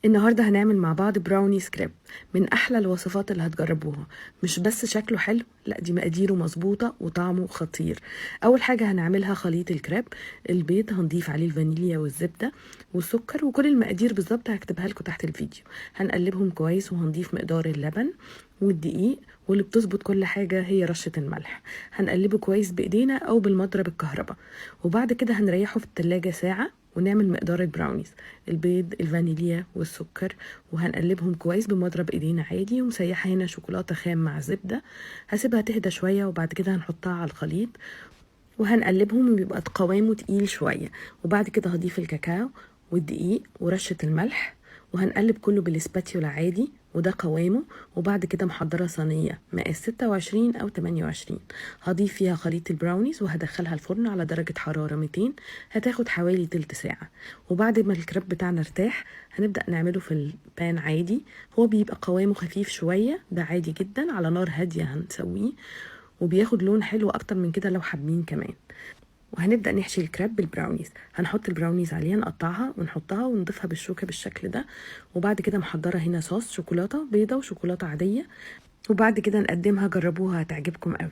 النهاردة هنعمل مع بعض براونيز كريب، من أحلى الوصفات اللي هتجربوها. مش بس شكله حلو، لا دي مقاديره مظبوطة وطعمه خطير. أول حاجة هنعملها خليط الكريب. البيض هنضيف عليه الفانيليا والزبدة والسكر، وكل المقادير بالظبط هكتبها لكم تحت الفيديو. هنقلبهم كويس وهنضيف مقدار اللبن والدقيق، واللي بتظبط كل حاجة هي رشة الملح. هنقلبه كويس بإيدينا أو بالمضرب الكهرباء، وبعد كده هنريحه في التلاجة ساعة ونعمل مقدار البراونيز. البيض، الفانيليا والسكر، وهنقلبهم كويس بمضرب ايدينا عادي. ومسيحه هنا شوكولاتة خام مع زبده، هسيبها تهدى شوية وبعد كده هنحطها على الخليط وهنقلبهم، وبيبقى قوامه تقيل شوية. وبعد كده هضيف الكاكاو والدقيق ورشه الملح، وهنقلب كله بال spatula عادي، وده قوامه. وبعد كده محضرة صينية مقاس 26 أو 28، هضيف فيها خليط البراونيز وهدخلها الفرن على درجة حرارة 200، هتاخد حوالي تلت ساعة. وبعد ما الكريب بتاعنا ارتاح هنبدأ نعمله في ال pan عادي. هو بيبقى قوامه خفيف شوية، ده عادي جدا، على نار هادية هنسويه، وبياخد لون حلو أكتر من كده لو حابين كمان. وهنبدأ نحشي الكريب بالبراونيز. هنحط البراونيز عليها، نقطعها ونحطها ونضيفها بالشوكة بالشكل ده. وبعد كده محضرة هنا صوص شوكولاتة بيضة وشوكولاتة عادية، وبعد كده نقدمها. جربوها هتعجبكم قوي.